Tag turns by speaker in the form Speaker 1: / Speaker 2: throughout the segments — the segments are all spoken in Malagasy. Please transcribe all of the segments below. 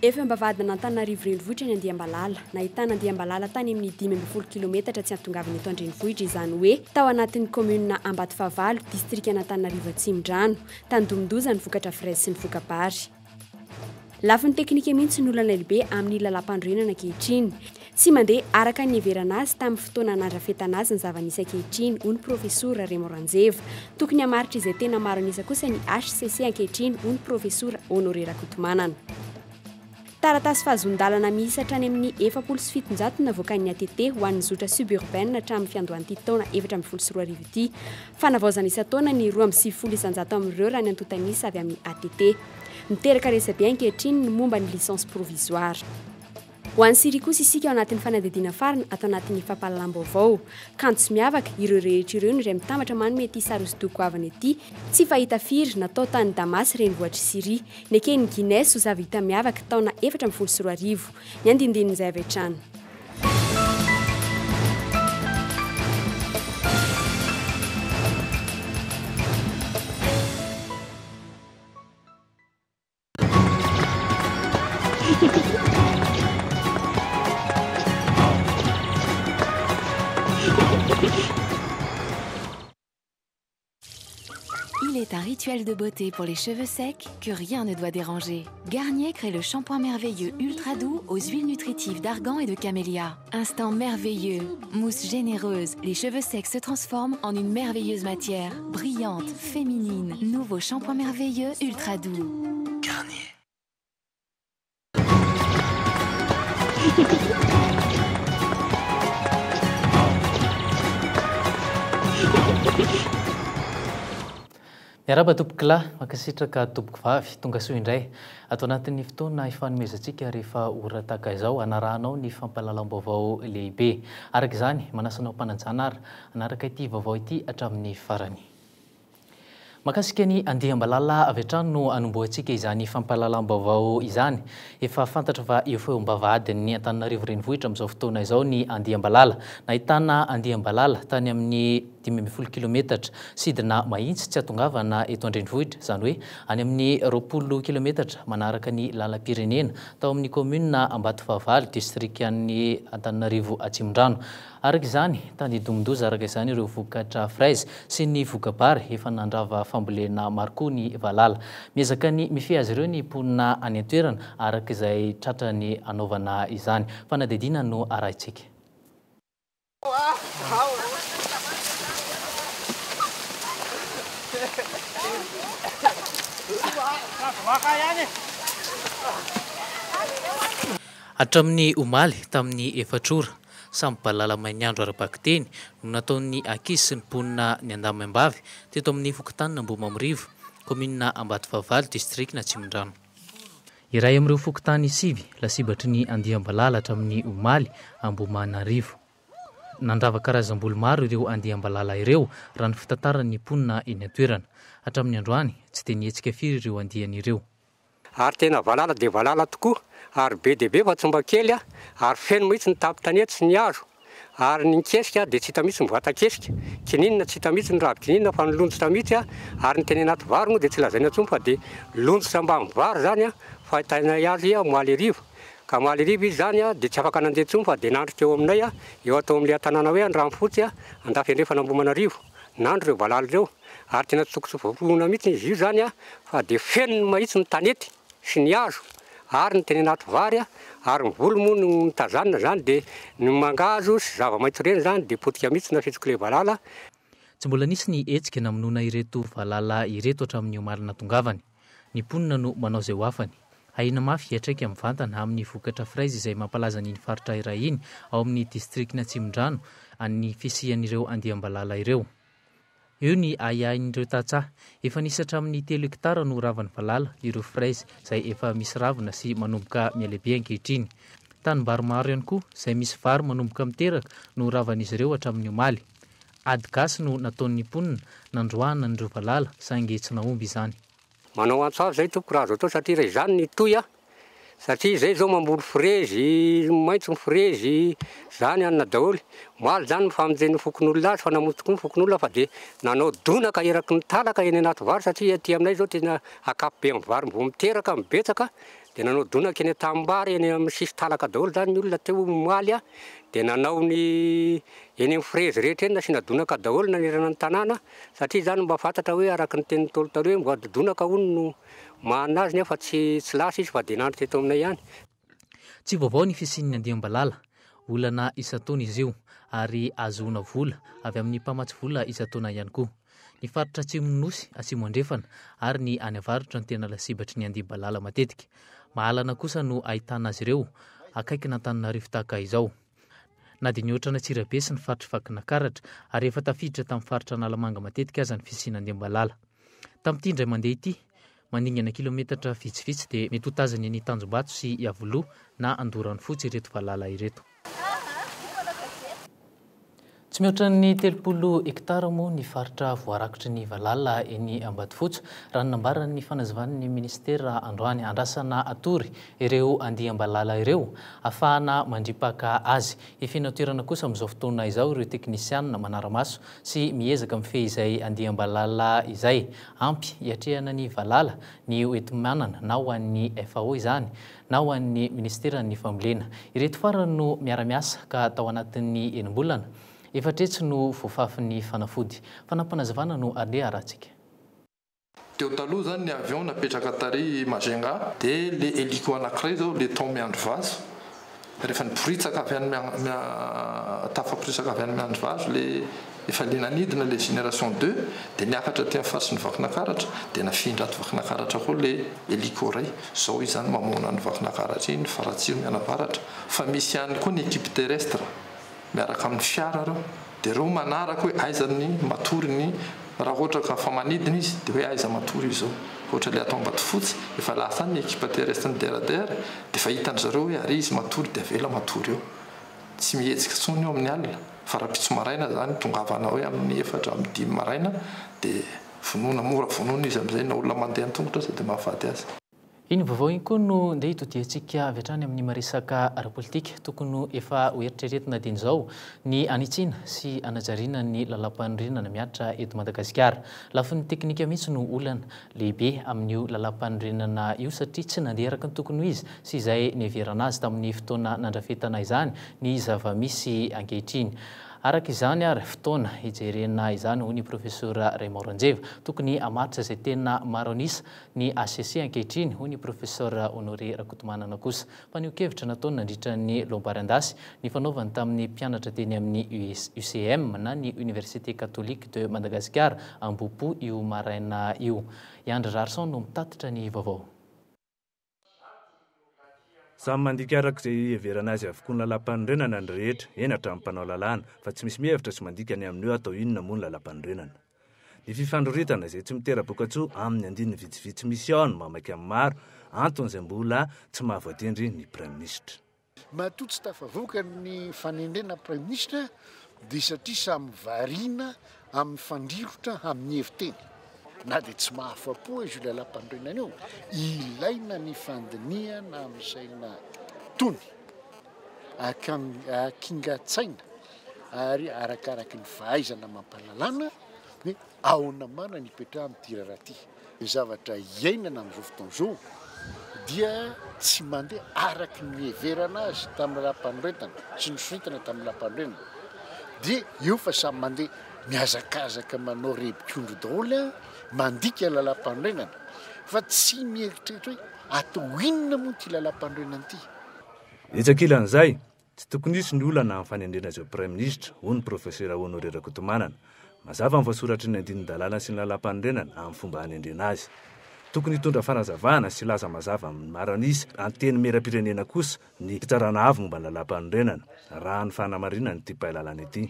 Speaker 1: Efa eo am-bavahadin'Antananarivo renivohitra ny andiam-balala. Nahitana andiam-balala tany amin'ny 15 kilometatra tsy hahatongavana eto an-drenivohitra izany hoe tao anatin'ny kaominina Ambatofahavalo, distrikan'Antananarivo Atsimondrano. Tandindomin-doza ny vokatra fraise sy ny voka-bary. Lafiny teknika mihitsy no olana lehibe amin'ny lalàmpanorenana ankehitriny. Tsy mandeha araka ny niheverana azy tamin'ny fotoana nandrafetana azy ny zava-nisy ankehitriny, hoy ny Profesora Raymond Ranjeva. Tokony hamaritra izay tena maro an'isa kosa ny hcc ankehitriny, hoy ny Profesora Honoré Rakotomanana. Taratasy fahazoan-dalana miisa hatrany amin'ny 740 no navoakan'ny ATT ho an'ny zotra suburbaine hatramin'ny fiandohan'ity taona 2014 ity. Fanavaozana isan-taona ny 92% amin'ireo raha ny antontan'isa avy amin'ny ATT. Miteraka resabe ankehitriny ny momba ny licence provisoire. Ho an'i Syria kosa isika ao anatin'ny fanadihadiana farany ato anatin'ny fampahalalam-baovao. Kanto sy miavaka, ireo rehetra ireo no iray mitambatra manome ity sary hosodoko goavana ity, tsy fahita firy, natao tany Damas, renivohitr'i Syria. Neken'ny Guinness ho zava-hita miavaka, taona 2014. Ny andindinin'izay avy hatrany.
Speaker 2: Il est un rituel de beauté pour les cheveux secs que rien ne doit déranger. Garnier crée le shampoing merveilleux ultra doux aux huiles nutritives d'argan et de camélia. Instant merveilleux, mousse généreuse, les cheveux secs se transforment en une merveilleuse matière, brillante, féminine. Nouveau shampoing merveilleux ultra doux.
Speaker 3: Garnier.
Speaker 4: Miarahaba tompokolahy, mankasitraka tompokovavy, tongasoa indray ato anatin'ny fotoana ifanomezantsika rehefa ora tahaka izao hanarahanao ny fampahalalam-baovao lehibe. Araka izany, manasa anao mpanajana ary hanaraka ity vaovao ity hatramin'ny farany. Mahakasika ny andiam-balala avy hatrany no hanombohantsika izany fampahalalam-baovao izany. Efa fantatra fa eo feom-bavahadin'ny Antananarivo Renivohitra amin'izao fotoana izao ny andiam-balala. Nahitana andiam-balala tany amin'ny 15 kilometatra sidina mahitsy tsy hatongavana eto an-drenivohitra, izany hoe any amin'ny 20 kilometatra manaraka ny lalam-pirenena, tao amin'ny kaominina Ambatofahavalo, distrikan'i Antananarivo Atsimondrano. Araka izany, tandindomin-doza araka izany ireo vokatra fraise sy ny voka-bary efa nandrava fambolena maro koa ny valala. Miezaka ny mifehy azy ireo ny mponina any an-toerana araka izay tratrany anaovana izany. Fanadihadiana no arahintsika. Hatramin'ny omaly tamin'ny efatr'ora, Samy valala main'ny andro ara-bakiteny no nataon'ny ankizy sy ny mponina niandamim-bavy teto amin'ny fokontanin'Ambohimamorivo, kaominina Ambatofahavalo, distrikan'Atsimondrano. Iray amin'ireo fokontany sivy lasibatry ny andiam-balala hatramin'ny omaly Ambohimanarivo. Nandrava karazam-boly maro ireo andiam-balala ireo raha ny fitantaran'ny mponina eny an-toerana. Hatramin'ny androany, tsy dia nihetsika firy ireo andiany ireo.
Speaker 5: Ary tena valala dia valala tokoa, ary be dia be fa tsy mba kely, ary feno mihitsy ny tampon-tanety sy ny hazo, ary ny kesika dia tsy hita mihitsy ny vatan-kesika, kininina tsy hita mihitsy ny ravin-kininina fa nilonjotra mihitsy, ary ny teny anaty vary moa dia tsy lazaina intsony fa dia lonjotra ambany vary izany fahitainay azy omaly hariva, ka omaly hariva izy izany dia tsy afaka nandeha intsony fa dia nandry teo aminay eo atao amin'ilay tanàna hoe Andranofotsy andafy andrefan'Ambohimanarivo, nandry ireo valala ireo. Ary tena tsy tokony ho vonoina mihitsy izy io izany fa dia feno ny mahitsy ny tanety sy ny hazo ary ny teny anaty vary ary ny voly moa no notazanina izany dia ny mangahazo sy zava-maitso ireny izany dia potika mihitsy nafitsok'ilay valala.
Speaker 4: Tsy mbola nisy ny hetsika namonoana ireto valala ireto hatramin'ny omaly natongavany. Ny mponina no manao izay ho afany. Ahiana mafy hiantraika mivantana amin'ny vokatra fraise izay mampalaza an'iny faritra iray iny ao amin'ny distrikan'Atsimondrano ny fisian'ireo andiam-balala ireo. Eo ny ahiahin'ireo tantsaha. Efa nisy hatramin'ny telo hektara no ravan'ny valala ireo fraise izay efa misy ravina sy manomboka mihalehibe ankehitriny. Tanimbary maro ihany koa izay misy vary manomboka miteraka no ravan'izy ireo hatramin'ny omaly. Ady gasy no nataon'ny mponina nandroahana an'ireo valala saingy tsy nahomby izany.
Speaker 5: Manao antso avo zay tompoko raha azo atao satria raha izany ny hitohy a! Satria izay zao mamboly frezy, maitso ny frezy, zany hanina daholo. Omaly zany nifamonjen'ny fokonolona azy fa namonjy tokoa ny fokonolona fa dia nanao donaka eraky ny talaka eny anaty vary satria aty aminay zao tena ankapobe amin'ny vary vao miteraka no betsaka. Dia nanao donaka eny an-tanimbary eny amin'ny sisin-talaka daholo izany ny olona teo omaly dia nanao ny eny amin'ny frezy rehetra eny nasiana donaka daholo nanerana ny tanàna satria izany mba fantatra hoe araka ny tenin'ny Ntaolo taloha hoe mivady donaka hono no mahanina azy nefa tsy tsy lasa izy fa dia nandry teto aminay ihany.
Speaker 4: Tsy vaovao ny fisian'ny andiam-balala. Olana isan-taona izy io ary ahazoana vola avy amin'ny mpamatsy vola isan-taona ihany koa. Ny faritra atsimon'ny Nosy, atsimo andrefana ary ny any avaratra no tena lasibatry ny andiam-balala matetika. Mahalana kosa no ahitana azy ireo akaikin'Antananarivo tahaka izao. Na dia nihoatra an'Antsirabe sy ny faritr'i Vakinakaratra ary efa tafiditra tamin'ny faritra Analamanga matetika aza ny fisiana andiam-balala. Tamin'ity indray mandeha ity, mandingana kilometatra vitsivitsy dia mety ho tazany eny Tanjombato sy Iavoloha na Andoharanofotsy ireto valala ireto. Tsy mihoatra ny 30 hektara moa ny faritra voarakotry ny valala eny Ambatofotsy, raha ny nambaran'ny fanazavan'ny minisitera androany. Andrasana hatory ireo andiam-balala ireo, ahafahana mandripaka azy. Hifina toerana kosa amin'izao fotoana izao ireo teknisianina manara-maso sy miezaka mifehy izay andiam-balala izay. Ampy hiatrehana ny valala ny hoenti-manana na ho an'ny FAO izany na ho an'ny minisiteran'ny fambolena. Ireto farany no miara-miasa ka tao anatin'ny enim-bolana, efatretsy no voafafin'ny fanafody. Fanampinazavana no aleha arahantsika.
Speaker 3: Teo taloha zany ny avion napetraka tary Majunga de le hélico anakiray zao le tao Miandrivazo rehefa niporitsaka avy any tafaporitsaka avy any Miandrivazo le efa le nanidina le génération 2 de niakatra aty amin'ny faritry ny Vakinakaratra de nafindra ato Vakinakaratra koa le hélico ray. Zao izy zany mamono an'i Vakinakaratra iny Faratsiho mianavaratra fa misy ihany koa ny équipe terrestre miaraka amin'ny fiara reo de reo manaraka hoe aiza ny matory ny raha ohatra ka fa manidina izy de hoe aiza matory izy zao ohatra le ato Ambatofotsy efa lasa any ny équipe terrestre ny DRDR de efa hitan-dry zareo hoe ary izy matory de avela matory eo tsy mihetsika intsony eo amin'ny alina fa rahampitso maraina zany tongavana hoe amin'ny 4 amin'ny 5 maraina de vonoina mora vonoina izy amin'izay na olona mandeha an-tongotra aza dia mahafaty azy.
Speaker 4: Iny vaovao iny koa no ndeha hitodiantsika avy hatrany amin'ny maresaka ara-politika. Tokony ho efa ho eritreretina dieny izao ny hanitsiana sy hanajariana ny lalàmpanorenana mihatra eto Madagasikara. Lafiny teknika mihitsy no olana lehibe amin'io lalàmpanorenana io satria tsy nandeha araka ny tokony ho izy sy izay niheverana azy tamin'ny fotoana nandrafetana izany ny zava-misy ankehitriny. Araka izany ary, fotoana hijerena izany, hoy ny Profesora Raymond Ranjeva. Tokony hamaritra izay tena maro an'isa ny HCC ankehitriny, hoy ny Profesora Honoré Rakotomanana kosa. Fanehoan-kevitra nataony nandritra ny loam-bary an-dasy nifanaovany tamin'ny mpianatra teny amin'ny UCM na ny Université Catholique de Madagascar Ambohipo io maraina io. I Andry Raharison no mitatitra ny vaovao.
Speaker 6: Samy mandika araka izay iheverana azy avokoa ny lalàmpanorenana ny rehetra, eny hatramin'ny mpanao lalàna, fa tsy misy mihevitra sy mandika ny amin'ny hoe atao inona moa ny lalàmpanorenana. Ny fifandroritana izay tsy mitera-bokatsoa amin'ny andininy vitsivitsy misy ao no mahamaika ny maro, antony izay mbola tsy mahavoatendry ny praiminisitra.
Speaker 7: Matoa tsy tafavoaka ny fanendrena praiminisitra dia satria samy variana amin'ny fandrirotra amin'ny hevi-teny. Na dia tsy mahafa-po aza io lalàmpanorenana io, ilaina ny fandinihana amin'ny saina tony, akingan-tsaina ary arakaraky ny fahaizana amam-pahalalana hoe ahoana marina ny hipetrahan'ity raharaha ity. Ny zavatra iainana amin'izao fotoana izao dia tsy mandeha araka ny niheverana azy tamin'ny lalàmpanorenana sy nosoritana tamin'ny lalàmpanorenana. Dia eo fa samy mandeha mihazakazaka manao rebik'ondry daholo an, mandika lalàmpanorenana fa tsy mieritreritra hoe atao inona moa ity lalàmpanorenana ity.
Speaker 6: Etsy ankilan'izay, Tsy tokony hisy ny olana amin'ny fanendrena izao Praiminisitra, hoy ny Profesera Honoré Rakotomanana. Mazava ny voasoratry ny andinin-dalàna sy ny lalàmpanorenana amin'ny fomba hanendrena azy. Tokony hitondra fanazavana sy hilaza mazava amin'ny maro an'isa Antenimierampirenena kosa ny Fitsarana Avo momba ny Lalàmpanorenana, raha ny fanamarinan'ity mpahay lalàna ity,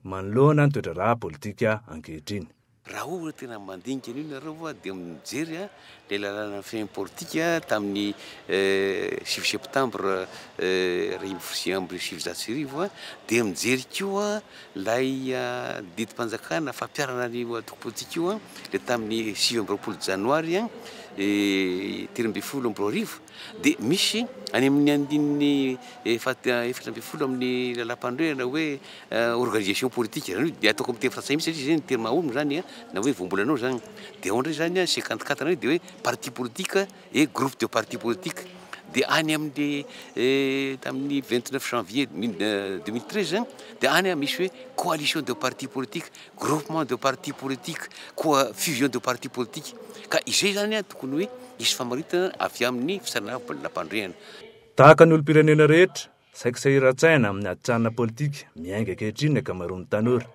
Speaker 6: manoloana ny toe-draharaha politika ankehitriny.
Speaker 8: Raha ohatra tena mandinika an'io nareo dia mijery ilay lalàna mifehy ny politika tamin'ny 9 septembre 1991 dia mijery koa ilay didim-panjakana fampiharana an'io antoko politika io ilay tamin'ny 29 janoary 2013 dia misy any amin'ny andininy 14 amin'ny lalàmpanorenana hoe organisation politique zany hoe dia ataoko amin'ny teny frantsay mihitsy satria zay ny teny mahomby zany a, na hoe voambolanao zany, dia ao indray zany a 54 indray dia hoe parti politique et groupe de parti politique, Dia any amin'ny tamin'ny 29 janvier 2013 dia any misy hoe coalition de partis politiques, groupement de partis politiques, fusion de partis politiques. Ka izay zany tokony hoe hisy famaritana avy amin'ny fitsarana lalàmpanorenana.
Speaker 6: Tahaka ny olom-pirenena rehetra, saiky sahiran-tsaina amin'ny adin-tsaina politika miainga ankehitriny ny ankamaroan'ny tanora.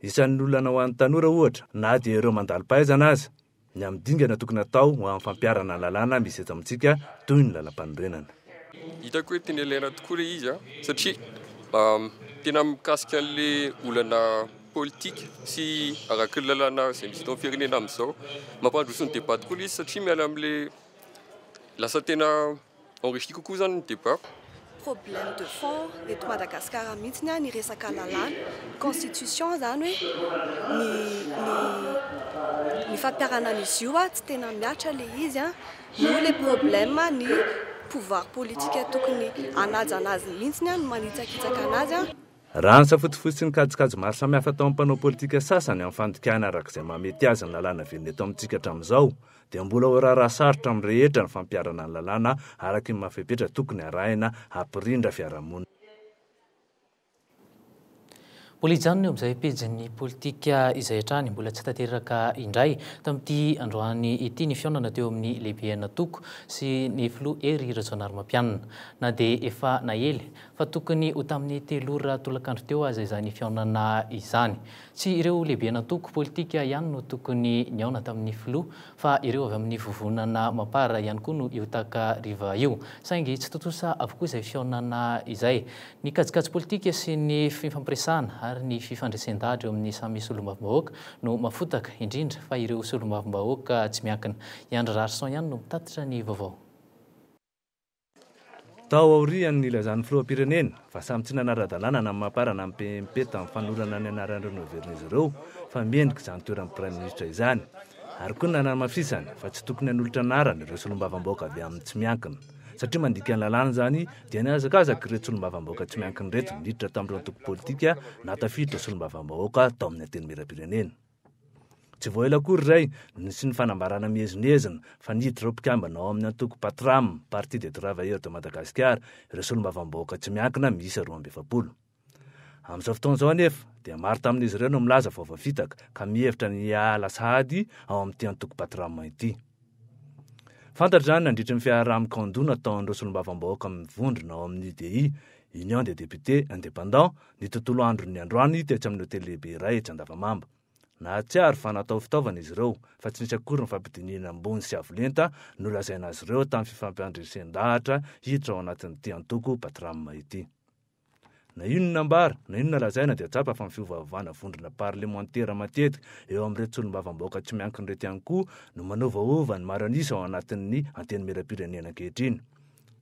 Speaker 6: Isan'ny olana ho an'ny tanora ohatra, na dia ireo mandalo-pahaizana aza, ny amin'ny dingana tokony hatao ho amin'ny fampiharana ny lalàna misy eto amintsika toy ny lalàmpanorenana.
Speaker 9: Hitako hoe tena ilaina tokoa ilay izy satria tena mikasika an'ilay olana politika sy araka ny lalàna izay misy eto amin'ny firenena amin'izao. Mampandroso ny débat tokoa ilay izy satria miala amin'ilay lasa tena enrichi kokoa izany ny débat.
Speaker 10: Problème de fond eto Madagasikara mihitsy ny resaka lalàna, constitution izany hoe ny ny fampiharana an'izy io tsy tena mihatra ilay izy noho ilay problème ny pouvoir politique tokony hanaja anazy mihitsy no manitsakitsaka anazy.
Speaker 6: Raha ny safotofoto sy ny kajikajy maro samihafa atao amin'ny mpanao politika sasany amin'ny fandikana araka izay mahamety azy ny lalàna velona eto amintsika hatramin'izao, dia mbola ho raharaha sarotra amin'ny rehetra ny fampiharana ny lalàna araka ny maha fepetra tokony harahina hampirindra fiarahamonina.
Speaker 4: Mbola hijanona eo amin'izay pejin'ny politika izay hatrany. Mbola tsy tanteraka indray tamin'ity androany ity ny fihaonana teo amin'ny lehiben'antoko sy ny filoha Hery Rajaonarimampianina. Na dia efa naely fa tokony ho tamin'ny telo ora tolakandro teo aza izany fihaonana izany. Tsy ireo lehiben'antoko politika ihany no tokony nihaona tamin'ny filoha fa ireo avy amin'ny vovonana Mapar ihany koa no io takariva io. Saingy tsy tontosa avokoa izay fihaonana izay. Ny kajikajy politika sy ny fifampiresahana ary ny fifandresen-dahatra eo amin'ny samy solombavambahoaka no mafotaka, indrindra fa ireo solombavambahoaka tsy miankina. I Andry Raharison ihany no mitatitra ny vaovao.
Speaker 6: Tao aorian'ny nilazan'ny filoham-pirenena fa samy tsy nanara-dalàna na ny Mapar na ny PMP tamin'ny fanolorana ny anaran'ireo noheverin'izy ireo fa mendrika izany toeran'ny praiminisitra izany ary koa nanamafisany fa tsy tokony hanolotra anarana ireo solombavambahoaka avy amin'ny tsy miankina satria mandika ny lalàna izany dia nihazakazaka ireto solombavambahoaka tsy miankina ireto niditra tamin'ireo antoko politika nahatafiditra solombavambahoaka tao amin'ny antenimierampirenena. Tsy vao ela akory izay no nisian'ny fanambarana miezinezina fa niditra ho mpikambana ao amin'ny antoko Patram, Parti des Travailleurs de Madagascar, ireo solombavambahoaka tsy miankina miisa 42. Amin'izao fotoana izao anefa dia maro tamin'izy ireo no milaza fa voafitaka ka mihevitra ny hiala sahady ao amin'ity antoko Patram ity. Fantatra izany nandritry ny fiaraha-mikaondoha nataon'ireo solombavambahoaka mivondrona ao amin'ny UDI, Union des Députés Indépendants, ny tontolo andron'ny androany tetsy amin'ny hotely lehibe iray etsy Andavamamba. Nahatsiaro fa natao fitaovana izy ireo, fa tsy nisy akory ny fampidinihina ambony sy avo lenta nolazaina azy ireo tamin'ny fifampandresen-dahatra hiditra ao anatin'ity antoko Patram ity. Na inona ambara, na inona lazaina dia tsapa fa ny fiovaovana vondrona parlemantera matetika eo amin'ireto solombavambahoaka tsy miankina ireto ihany koa no manovaova ny maro an'isa ao anatin'ny Antenimierampirenena ankehitriny.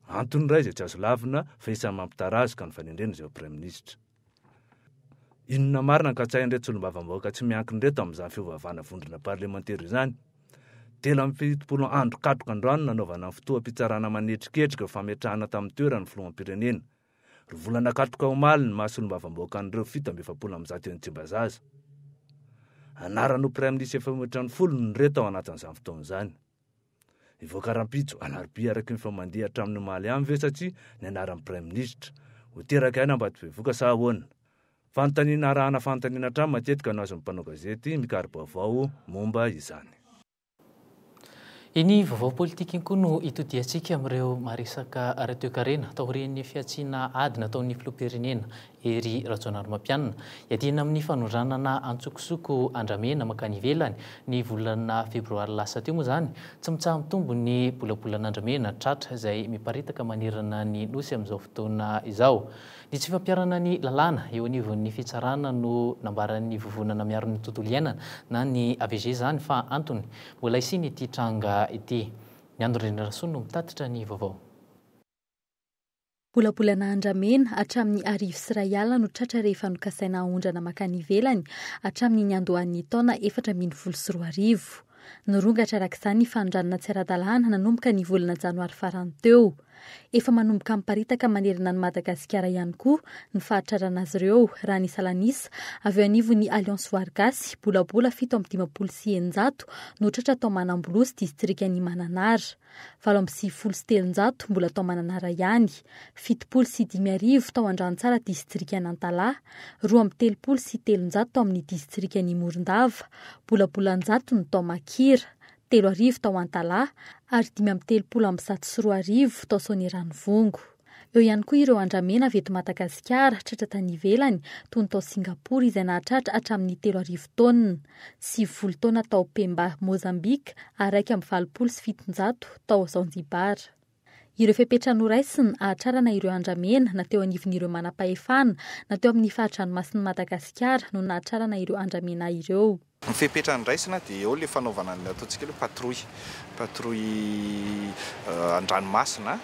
Speaker 6: Antony iray izay tsy azo lavina fa isan'ny mampitarazoka ny fanendrena izay ho praiminisitra. Inona marina ny katsahin'ireto solombavambahoaka tsy miankina ireto amin'izany fiovaovana vondrona parlemantera izany? 73 andro katroka androany nanaovana ny fotoam-pitsarana manetriketrika ho fametrahana tamin'ny toerany filoham-pirenena. Roa volana katroka omaly ny maha solombavambahoaka an'ireo 147 eny Tsimbazaza. Anarana ho praiminisitra efa mihoatra ny folo no re tao anatin'izany fotoana izany. Hivoaka rahampitso, alarobia araka ny efa mandeha hatramin'ny omaly ihany ve satria ny anaran'ny praiminisitra? Ho teraka ihany Ambatobevoka sa ahoana? Fanontaniana arahana fanontaniana hatrany matetika no azon'ny mpanao gazety mikaro-baovao momba izany.
Speaker 4: Iny vaovao politika iny koa no itodihantsika amin'ireo maresaka ara-toekarena taorian'ny fihantsiana ady nataon'ny filoham-pirenena Hery Rajaonarimampianina. Iadiana amin'ny fanondranana antsokosoko andramena mankany ivelany ny volana febroary lasa teo moa izany. Tsy mitsaha-mitombo ny bolabolan'andramena tratra izay miparitaka manerana ny Nosy amin'izao fotoana izao. Ny tsy fampiharana ny lalàna eo anivon'ny fitsarana no nambaran'ny Vovonana miaro ny tontolo iainana na ny AVG izany fa antony mbola hisian'ity tranga ity. Miandry Rindrirasoa no mitatitra ny vaovao.
Speaker 11: Bolabolana andramena hatramin'ny 1100 no tratra rehefa nokasaina haondrana mankany ivelany hatramin'ny niandohan'ny taona 2014. Nirongatra araka izany ny fanondranana tsy ara-dalàna nanomboka ny volana janoary farany teo. Efa manomboka miparitaka manerana an'i Madagasikara ihany koa ny fahatrarana azy ireo, raha ny salanisa avy eo anivon'ny Alliance Voary Gasy, bolabola 657 no tratra tao Manambolosy, distrikan'i Mananara. 398 mbola tao Mananara ihany, 570 tao Andrantsara, distrikan'Antalaha, 332 tao amin'ny distrikan'i Morondava, bolabola an-jatony tao Makira, 3000 tao Antalaha ary 2135 tao Soanierana-Ivongo. Eo ihany koa ireo andramena avy eto Madagasikara tratra tany ivelany toy ny tao Singapour izay nahatratra hatramin'ny 3000 taonina, 90 taona tao Pemba Mozambique ary 781 tao Zanzibar. Ireo fepetra noraisina hahatrarana ireo andramena na teo anivon'ireo manam-pahefana na teo amin'ny fari-dranomasin'i Madagasikara no nahatrarana ireo andramena ireo.
Speaker 12: Ny fepetra andraisana dia eo ilay fanaovana ny ataontsika hoe patrouille, patrouille an-dranomasina,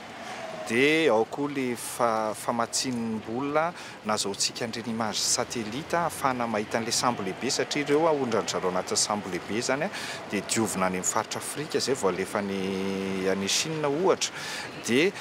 Speaker 12: dia ao koa ilay famatsiam-bola nazahoantsika an'ireny image satellite ahafahana mahita an'ilay sambo lehibe satria ireo aondran-dry zareo anatin'ny sambo lehibe izany dia diovina any amin'ny faritra Afrika izay vao alefa any any Chine ohatra, dia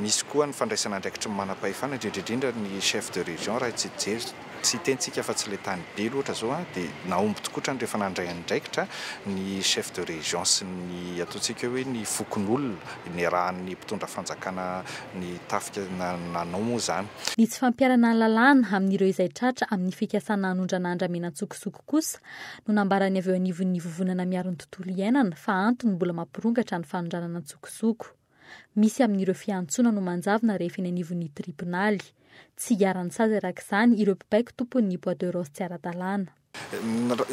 Speaker 12: misy koa ny fandraisana andraikitry ny manam-pahefana indrindra indrindra ny chef de région raha tsy hijery Tsy hitentsika fa tsy ilay tany be loatra zao an, dia nahomby tokoa trany rehefa nandray andraikitra ny chef de région sy ny ataontsika hoe ny fokonolona niarahan'ny mpitondra fanjakana ny tafika nanao moa izany.
Speaker 11: Ny tsy fampiharana ny lalàna amin'ireo izay tratra amin'ny fikasana hanondrana andramena an-tsokosoko kosa no nambaran'ny avy eo anivon'ny Vovonana Miaro ny Tontolo Iainana fa antony mbola mampirongatra ny fanondranana an-tsokosoko. Misy amin'ireo fiantsoana no manjavona rehefa eny anivon'ny tribonaly. Tsy iharan'ny sazy araka izany ireo mpibaiko tompon'ny bois de rose tsy ara-dalàna.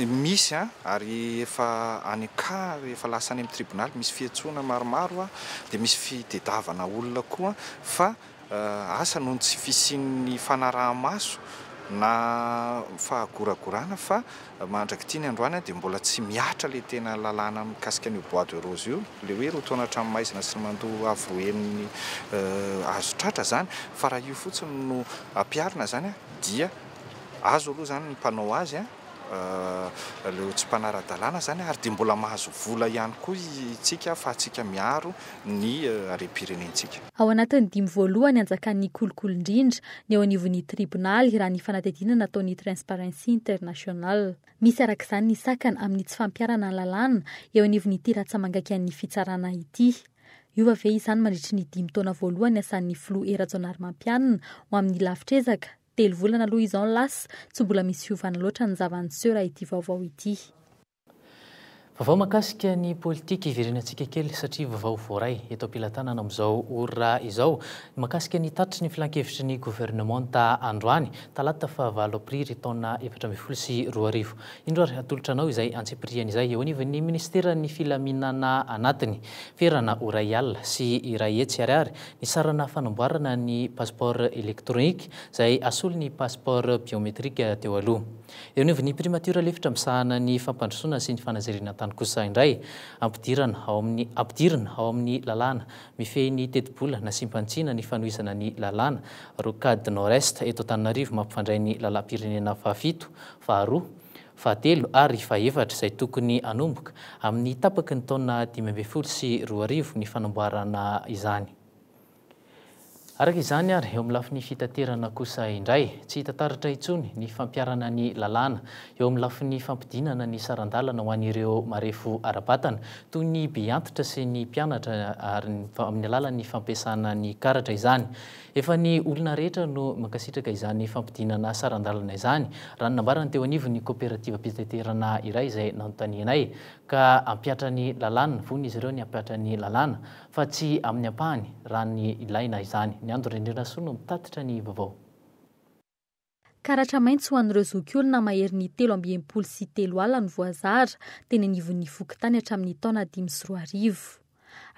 Speaker 12: Misy ary efa any cas efa lasa any amin'ny tribonaly misy fiantsoana maromaro dia misy fitedavana olona koa fa Asa noho ny tsy fisian'ny fanaraha-maso na fahagoragorana fa mandrak'ity ny androany dia mbola tsy mihatra ilay tena lalàna mikasika an'io bois de rose io, ilay hoe roa taona hatramin'ny maizina sy ny mandoa avo roa heny azo tratra izany, fa raha io fotsiny no ampiharina izany dia azo aloha izany ny mpanao azy, ireo tsy mpanara-dalàna izany ary dia mbola mahazo vola ihany koa isika ahafahantsika miaro ny harem-pirenentsika.
Speaker 11: Ao anatin'ny dimy voalohany anjakan'ny kolikoly indrindra ny eo anivon'ny tribonaly raha ny fanadihadiana nataon'ny Transparency International. Misy araka izany ny sakana amin'ny tsy fampiharana ny lalàna eo anivon'ity ratsa-mangaikan'ny fitsarana ity. Hiova ve izany mandritry ny dimy taona voalohany asan'ny filoha Hery Rajaonarimampianina ho amin'ny lavitr'ezaka? Telo volana aloha izao ny lasa, tsy mbola misy fiovana loatra ny zava-niseho raha ity vaovao ity.
Speaker 4: Vaovao mahakasika ny politika hiverenantsika kely satria vaovao voaray eto am-pelatanana amin'izao ora izao. Ny mahakasika ny tatitry ny filankevitry ny governemanta androany, talata faha valo aprily taona 2014. Indro ary atolotra anao izay antsipiriany izay eo anivon'ny minisiteran'ny filaminana anatiny. Ferana ho iray alina sy iray hetsy ariary ny sarana fanamboarana ny passeport électronique izay hasolo ny passeport biométrique teo aloha. Eo anivon'ny Primature lefitra misahana ny fampandrosoana sy ny fanajariana tany kosa indray, ampidirana ao amin'ny ampidirina ao amin'ny lalàna mifehy ny tetibola nasiam-panitsiana ny fanohizana ny lalàna Rocade Nord-Est eto Antananarivo mampifandray ny lalam-pirenena fahafito, faharoa, fahatelo ary fahefatra izay tokony hanomboka amin'ny tapaky ny taona 2015 ny fanamboarana izany. Araka izany ary, eo amin'ny lafiny fitaterana kosa indray, tsy hita taratra intsony ny fampiharana ny lalàna eo amin'ny lafiny fampidinana ny saran-dalana ho an'ireo marefo ara-batana toy ny be antitra sy ny mpianatra ary amin'ny alalan'ny fampiasana ny karatra izany. Efa ny olona rehetra no mankasitraka izany fampidinana saran-dalana izany, raha ny nambarany teo anivon'ny kaoperativam-pitaterana iray izay nanontanianay, ka hampihatra ny lalàna, vonona izy ireo ny hampihatra ny lalàna, fa tsy amin'ny ampahany, raha ny ilaina izany. Ny Ando Randrianasoa no mitatitra ny vaovao.
Speaker 11: Karatra maitso ho an'ireo zokiolona maherin'ny 363 no voazara teny anivon'ny fokontany hatramin'ny taona 2005.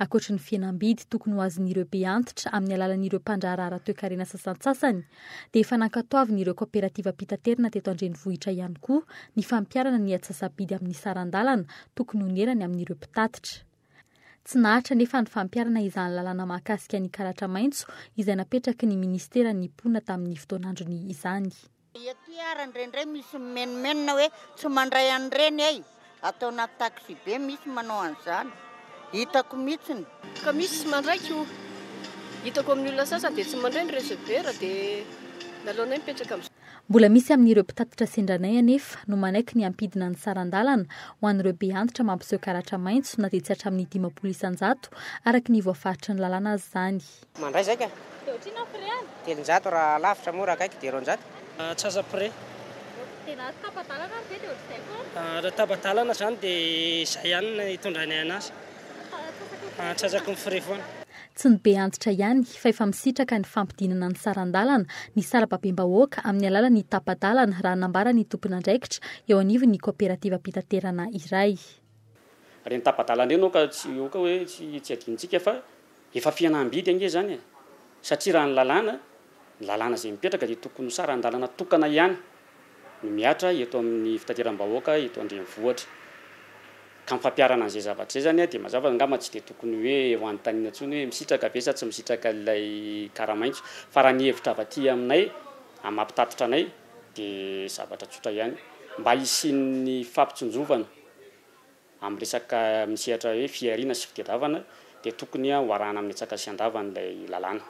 Speaker 11: Ankoatry ny fihenam-bidy tokony ho azon'ireo be antitra amin'ny alalan'ireo mpandraharaha ara-toekarena sasantsasany dia efa nankatoavin'ireo kaoperativam-pitaterana teto an-drenivohitra ihany koa ny fampiharana ny atsasa-bidy amin'ny saran-dalana tokony honerany amin'ireo mpitatitra. Tsy naharitra anefa ny fampiharana izany lalàna mahakasika ny karatra maitso izay napetraky ny minisiteran'ny mponina tamin'ny fotoan'androny izany.
Speaker 13: Ety ary indraindray misy mimenomenona hoe tsy mandray an'ireny ei! Ato anaty taxi be misy manao an'izany. Hitako mihitsiny.
Speaker 14: Ka misy tsy mandray ko. Hitako amin'ny olona sasany dia tsy mandray ny receveur dia naleonay mipetraka amin'izao.
Speaker 11: Mbola misy amin'ireo mpitatitra sendra anay anefa no manaiky ny hampidina ny saran-dalana ho an'ireo be antitra mampiseho karatra maitso na dia tsy hatramin'ny 50% araka ny voafaritry ny lalàna aza izany.
Speaker 15: Mandray zay ka.
Speaker 16: Dia ohatrinona ny frais any?
Speaker 15: 300 raha lavitra moa raha akaiky dia 200.
Speaker 17: Antsasa-prais.
Speaker 16: Dia raha tapa-dalana ary ve dia ohatr'izay foana?
Speaker 17: Raha tapa-dalana izany dia izay ihany no hitondranay anazy. Antsasaky ny frais foana.
Speaker 11: Tsy ny be antitra ihany fa efa misitraka ny fampidinana ny saran-dalana ny sarababem-bahoaka amin'ny alalan'ny tapa-dalana raha nambaran'ny tompon'andraikitra eo anivon'ny kaoperativam-pitaterana iray.
Speaker 18: Ireny tapa-dalana ireny aoka tsy aoka hoe tsy tsy adinontsika fa efa fihenam-bidy ange izany e! Satria raha ny lalàna, ny lalàna izay mipetraka dia tokony ho saran-dalana tokana ihany no mihatra eto amin'ny fitateram-bahoaka eto an-drenivohitra. Ka ny fampiharana an'izay zavatra izay izany dia mazava angamba tsy dia tokony hoe ho anontaniana intsony hoe misitraka ve sa tsy misitraka ilay karamaitso. Fa raha ny hevitra avy aty aminay, amin'ny maha mpitatitra anay, dia zavatra tsotra ihany. Mba hisian'ny fampitsinjovana amin'ny resaka amin'ny sehatra hoe fihariana sy fitadiavana dia tokony ho arahana amin'ny antsaka sy andavany ilay lalàna.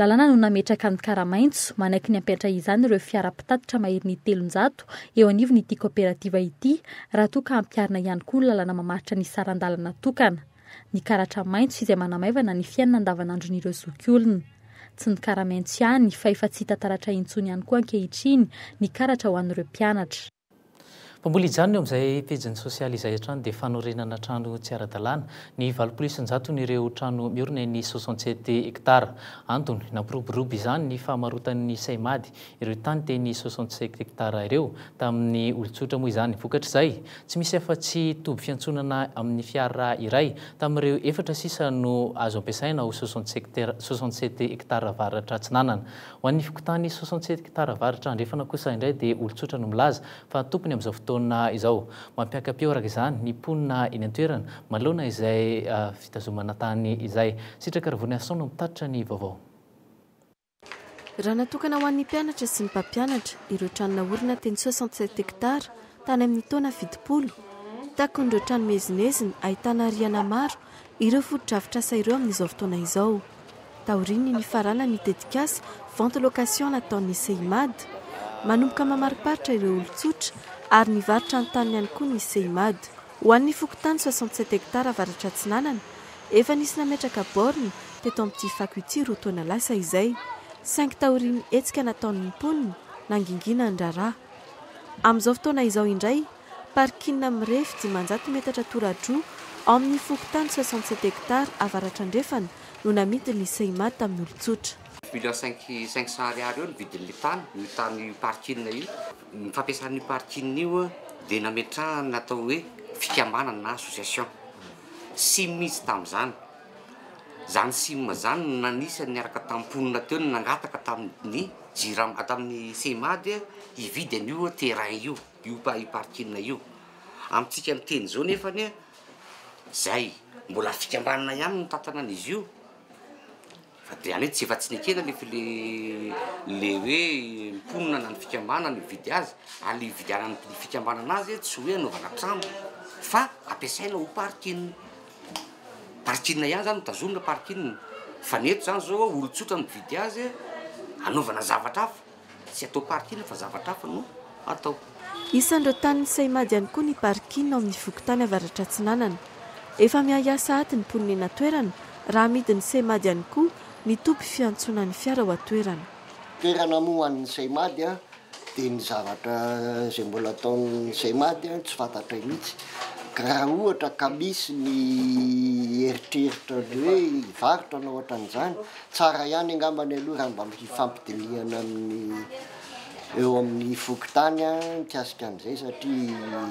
Speaker 11: Lalàna no nametraka ny karamaitso, manaiky ny hampiatra izany ireo fiara mpitatitra maherin'ny 300 eo anivon'ity kaoperativa ity raha toa ka hampiharina ihany koa ny lalàna mamaritra ny saran-dalana tokana. Ny karatra maitso izay manamaivana ny fiainana andavanandron'ireo zokiolona. Tsy ny karamaitso ihany fa efa tsy hita taratra intsony ihany koa ankehitriny ny karatra ho an'ireo mpianatra.
Speaker 4: Fa mbola hijanona eo amin'izay pejin'ny sosialy izay hatrany dia fanorenana trano tsy ara-dalàna ny 80% ireo trano miorina eny 67 hectares. Antony nampiroborobo izany ny fahamarotan'ny Seimady ireo tany teny 67 hectares ireo tamin'ny olon-tsotra moa izany. Vokatr'izay, tsy misy afa-tsy toby fiantsonana amin'ny fiara iray tamin'ireo efatra sisa no azo ampiasaina ao 67 hectares avaratra atsinanana. Ho an'ny fokontany 67 hectares avaratra andrefana kosa indray dia olon-tsotra no milaza fa tompony amin'izao fotoana izao. Mampiaka-peo araka izany ny mponina eny an-toerana manoloana izay fitazomana tany izay. Sitraka Ravoniarison no mitatitra ny vaovao.
Speaker 19: Raha natokana ho an'ny mpianatra sy ny mpampianatra ireo trano naorina teny 67 hectares tany amin'ny taona 70, takon'ireo trano miezinezina ahitana rihana maro ireo fotodrafitrasa ireo amin'izao fotoana izao. Taorian'ny nifaranan'ny tetikasa vente location nataon'ny Seimad, manomboka mamariparitra ireo olon-tsotra ary nivarotra ny taniny ihany koa ny Seimad. Ho an'ny fokontany 67 hectares avaratra atsinanana, efa nisy nametraka borne teto amin'ity fako ity roa taona lasa izay, saingy taorian'ny hetsika nataon'ny mponina, nangingina ny raharaha. Amin'izao fotoana izao indray, parking mirefy 500 metatra tora-droa ao amin'ny fokontany 67 hectares avaratra andrefana no namidin'ny Seimad tamin'ny olon-tsotra.
Speaker 8: Million cinq cinq cent ariary eo ny vidin'ilay tany, io tany io parking io. Ny fampiasana io parking io dia nametrahana ny atao hoe fikambanana na association. Sim izy tamin'izany. Izany sim izany no nanisany niaraka tamin'ny mponina teo no nangataka tamin'ny Jirama, tamin'ny Seimad hividy an'io terrain io, io parking io. Amintsika miteny izao nefany Zay, mbola fikambanana ihany no mitantana an'izy io, fa dia any hoe tsy efa tsy nekena le le le hoe mponina na ny fikambanana mividy azy, ary le ividianan'ny fikambanana azy tsy hoe anaovana trano fa ampiasaina ho parking, parking ihany zany no tazomina parking, fa ny eto zany zao olon-tsotra mividy azy anaovana zavatra hafa. Tsy atao parking fa zavatra hafa no atao.
Speaker 19: Isan'ireo tanin'ny Seimad ihany koa ny parking ao amin'ny fokontany Avaratra Atsinanana. Efa miahiahy sahady ny mponina eny an-toerana raha amidin'ny Seimad ihany koa ny toby fiantsonan'ny fiara ao an-toerana.
Speaker 20: Toerana moa ho an'ny Seimad dia ny zavatra izay mbola ataon'ny Seimad tsy fantatray mihitsy. Ka raha ohatra ka misy ny eritreritra ny hoe hivarotra na ohatran'izany, Tsara ihany angambany aloha raha mba hifampidinihana amin'ny eo amin'ny fokontany mikasika an'izay satria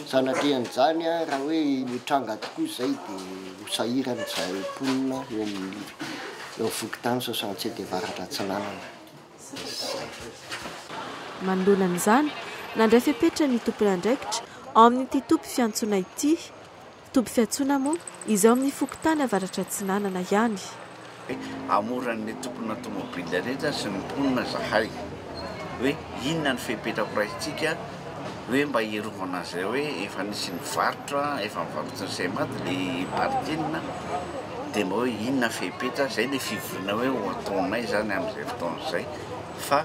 Speaker 20: sanatrian'izany raha hoe mitranga tokoa izay dia ho sahirana izahay mponina eo amin'ny eo amin'ny fokontany 67 Avaratra Atsinanana. Izay.
Speaker 19: Manoloana an'izany, nandray fepetra ny tompon'andraikitra ao amin'ity toby fiantsoana ity Toby fiantsoana moa izay ao amin'ny fokontany Avaratra Atsinanana ihany.
Speaker 21: Hamoran'ny tompona tomobile rehetra sy ny mponina zahay hoe inona ny fepetra ho raisintsika hoe mba hiarovana an'izay hoe efa nisy nivarotra, efa nivarotra ny Seimad le parking. Dia mba hoe inona fepetra, izay ilay fivoriana hoe ho ataonay izany amin'izay fotoana izay fa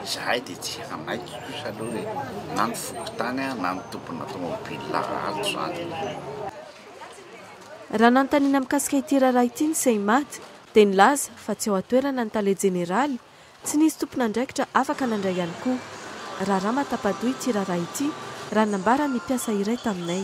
Speaker 21: izahay dia tsy hanaiky kosa aloha e, na ny fokontany na ny tompona tomobile ato izany.
Speaker 19: Raha nanontaniana mikasika ity raharaha ity ny Seimad dia nilaza fa tsy ao an-toerana ny tale jeneraly, tsy nisy tompon'andraikitra afaka nandray ihany koa. Raharaha mahatapa-doha ity raharaha ity raha ny nambaran'ny mpiasa iray taminay.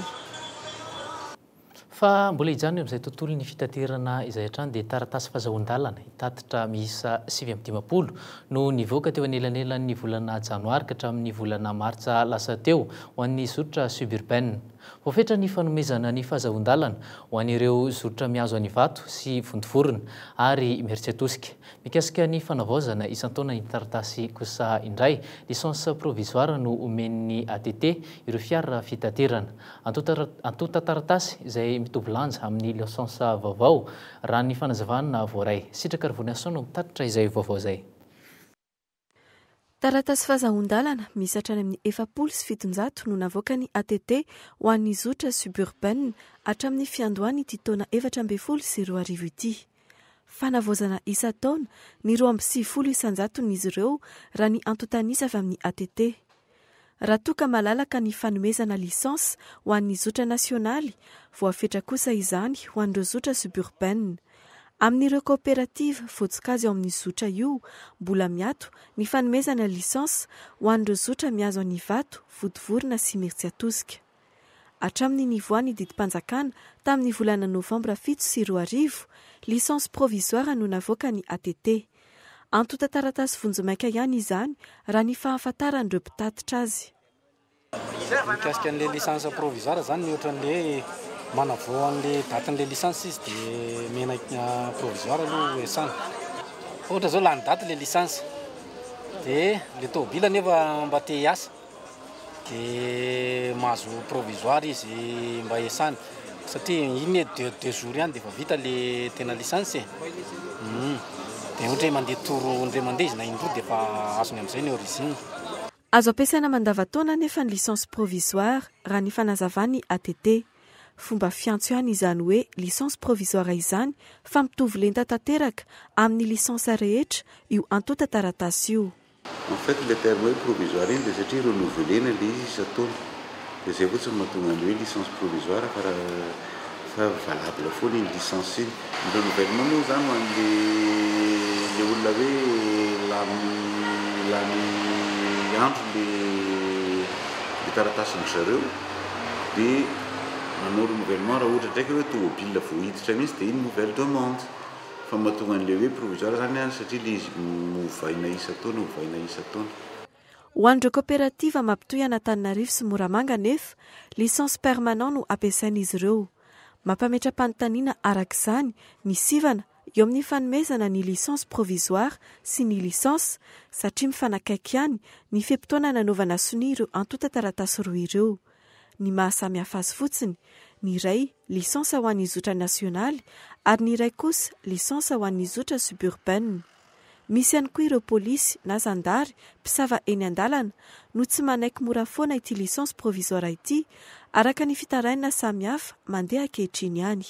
Speaker 4: Fa mbola hijanona eo amin'izay tontolon'ny fitaterana izay hatrany dia taratasy fazahoan-dalana hitatitra miisa 59 no nivoaka teo anelanelan'ny volana janoary ka hatramin'ny volana martsa lasa teo ho an'ny zotra suburbaine. Voafetra ny fanomezana ny fazahoan-dalana ho an'ireo zotra mihazo an'Ivato sy Vontovorona ary Imerintsiatosika. Mikasika ny fanavaozana isan-taona ny taratasy kosa indray, licence provisoire no omen'ny ATT ireo fiara fitaterana. Antontan-taratasy izay mitovy lanja amin'ny licence vaovao, raha ny fanazavana voaray. Sitraka Rivoniason no mitatitra izay vaovao izay.
Speaker 19: Taratasy fazahoan-dalana miisa hatrany amin'ny 740 no navoakan'ny ATT ho an'ny zotra suburbaine hatramin'ny fiandohan'ity taona 2014 ity. Fanavaozana isan-taona ny 92 isan-jaton'izy ireo raha ny antontan'isa avy amin'ny ATT. Raha toa ka malalaka ny fanomezana licence ho an'ny zotra nasionaly, voafetra kosa izany ho an'ireo zotra suburbaine. Amin'ireo kaoperativa voatsokajy ao amin'ny zotra io, mbola miato ny fanomezana licence ho an'ireo zotra mihazo an'Ivato, Vontovorona sy Imerintsiatosika. Hatramin'ny nivoahan'ny didim-panjakana tamin'ny volana novambra 2007, licence provisoire no navoakan'ny ATT. Antontan-taratasy vonjimaika ihany izany raha ny fahafantaran'ireo mpitatitra azy.
Speaker 1: Mikasika an'ilay licence provisoire izany ny ohatran'ilay manavao an'ilay datin'ilay licence izy dia omena provisoire aloha iasana. Ohatra izao lany daty ilay licence dia ilay tômôbila nefa mba te hiasa. Dia mahazo provisoire izy mba hiasany satria iny e deux deux jours ihany dia efa vita le tena licence e. Dia ohatra hoe mandeha tour indray mandeha izy na indroa dia efa azony amin'izay ny origine.
Speaker 19: Azo ampiasaina mandavantaona anefa ny licence provisoire raha ny fanazavan'ny ATT. Fomba fiantso ihany izany hoe licence provisoire izany fa mitovy lenta tanteraka amin'ny licence rehetra io antontan-taratasy io.
Speaker 8: En fait ilay terme hoe provisoire iny dia satria renouveler-na ilay izy isan-taona. Dia izay fotsiny no mahatonga an'ilay hoe licence provisoire fa raha fa valable foana iny licence iny. Ny renouvellement moa izany ho an'ilay ilay olona hoe lany lany andro ilay ilay taratasin-dry zareo dia manao renouvellement raha ohatra ndraiky hoe tomobile vao hiditra mihitsy dia iny nouvelle demande. Fa mahatonga an'ilay hoe provisoire zany an, satria ilay izy ovaina isan-taona, ovaina isan-taona.
Speaker 19: Ho an'ireo kaoperativa mampitohy an'Antananarivo sy Moramanga anefa, licence permanent no ampiasain'izy ireo. Mampametra-panontaniana araka izany ny sivana eo amin'ny fanomezana ny licence provisoire sy ny licence satria mifanakaiky ihany ny fe-potoana nanaovana sonia ireo antontan-taratasy roa ireo. Ny maha samy hafa azy fotsiny, ny iray licence ho an'ny zotra nasionaly ary ny iray kosa licence ho an'ny zotra suburbaine. Misy ihany koa ireo polisy na zandary mpisava eny an-dalana no tsy manaiky mora foana ity licence provisoire ity araka ny fitarainana samihafa mandeha ankehitriny ihany.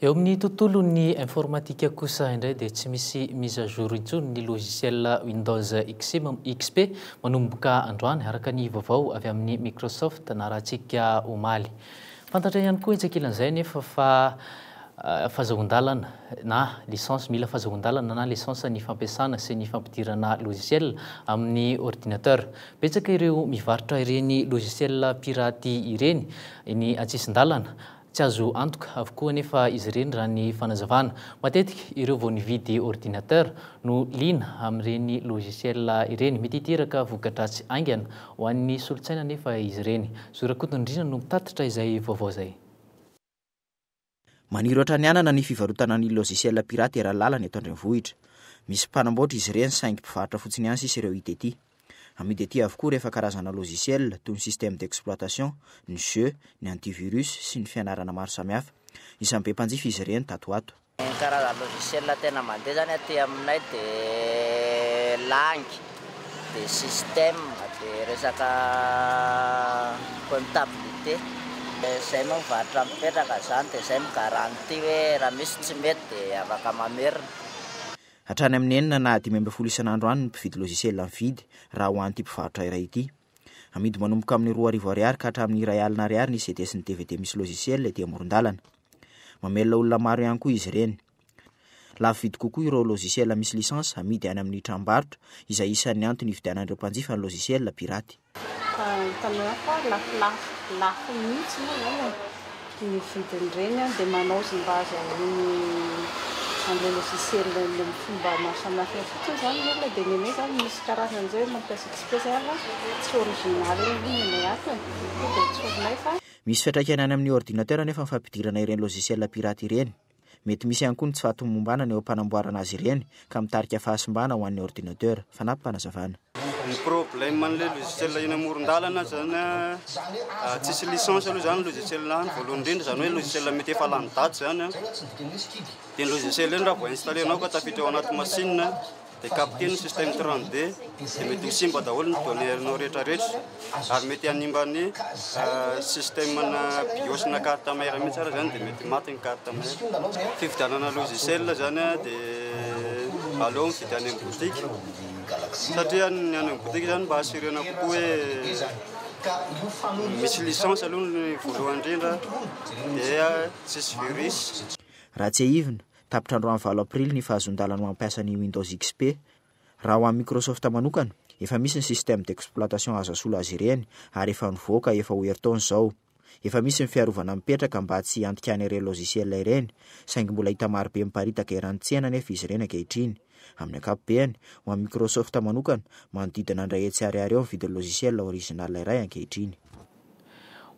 Speaker 4: Eo amin'ny tontolon'ny informatika kosa indray dia tsy misy mise à jour intsony ny logiciel Windows XP manomboka androany araka ny vaovao avy amin'ny Microsoft narahantsika omaly. Fantatra ihany koa etsy ankilan'izay anefa fa fazahoan-dalana na licence, mila fazahoan-dalana na licence ny fampiasana sy ny fampidirana logiciel amin'ny ordinateur. Betsaka ireo mivarotra ireny logiciel piraty ireny eny an-tsisin-dalana. Tsy azo antoka avokoa anefa izy ireny raha ny fanazavana. Matetika ireo vao nividy ordinateur no liana amin'ireny logiciel ireny. Mety hiteraka voka-dratsy haingana ho an'ny solontsaina anefa izy ireny. Zo Rakotondriana no mitatitra izay vaovao izay.
Speaker 22: Maniry ohatran'ny anana ny fivarotana ny logiciel pirate eran'ny lalana eto an-drenivohitra. Misy mpanamboatra izy ireny saingy mpivarotra fotsiny ihany sisa ireo hita ety. Amidy ety avokoa rehefa karazana logiciel toy ny système d'exploitation, ny jeux, ny antivirus sy ny fianarana maro samihafa. Isan'ny be mpanjifa izy ireny tato ho ato.
Speaker 23: Ny karazana logiciel tena mandeha zany aty aminay de langue, de système, de resaka comptabilité. Izay moa mivarotra mipetraka izany dia izay mi-garantie hoe raha misy tsy mety dia afaka mamerina.
Speaker 22: Hatrany amin'ny enina na 15 isan'andro any ny mpividy logiciel mividy raha ho an'ity mpivarotra iray ity. Amidy manomboka amin'ny 2000 ariary ka hatramin'ny 1000 ariary ny CD sy ny DVD misy logiciel ety amoron-dalana. Mamelona olona maro ihany koa izy ireny. Lafo vidy kokoa ireo logiciel misy licence amidy any amin'ny tranombarotra, izay isan'ny antony ividianan'ireo mpanjifa ny logiciel piraty.
Speaker 2: Hitanao fa lafolafo, lafo mihitsy moa izany e, ny vidin'ireny an, dia manao izay mba azahoany an'ilay logiciel amin'ny fomba maro samihafa fotsiny izany ny olona, dia ny anay izany misy karazany izay hoe mampiasa XP izay fa tsy original aloha ny anay ato e, tonga dia tsorinay fa.
Speaker 22: Misy fiantraikany any amin'ny ordinateur anefa ny fampidirana ireny logiciel piraty ireny. Mety misy ihany koa ny tsy fahatomombanana eo am-panamboarana azy ireny ka mitarika fahasimbana ho an'ny ordinateur. Fanampim-panazavana.
Speaker 3: Ny problème an'ilay logiciel eny amoron-dalana zany tsisy licence aloha zany logiciel any voalohany indrindra, zany hoe logiciel mety efa lany daty zany an, dia ny logiciel iny raha vao installer-nao ka tafiditra ao anaty machine dia capter ny système 32 dia mety ho simba daholo ny données-nao rehetra rehetra ary mety hanimba ny système-na BIOS na carte mère mihitsy ara zany dia mety maty ny carte mère. Fividianana logiciel zany dia aleo mividy any amin'ny boutique satria ny any amin'ny boutique zany mba assurena kokoa hoe misy licence aloha ny voalohany indrindra dia tsisy virus.
Speaker 22: Raha tsiahivina, Tapitra androany valo aprily ny fahazoan-dalana mampiasa ny Windows XP. Raha ho an'ny Microsoft manokana, efa misy ny système d'exploitation azo asolo azy ireny ary efa nivoaka efa ho herintaona izao. Efa misy ny fiarovana mipetraka mba tsy hiantikana ireny logiciel ireny, saingy mbola hita marobe miparitaka eran'ny tsena anefa izy ireny ankehitriny. Amin'ny ankapobeny, ho an'ny Microsoft manokana, manodidina ny 100 ariary eo ny vidin'ny logiciel original iray ankehitriny.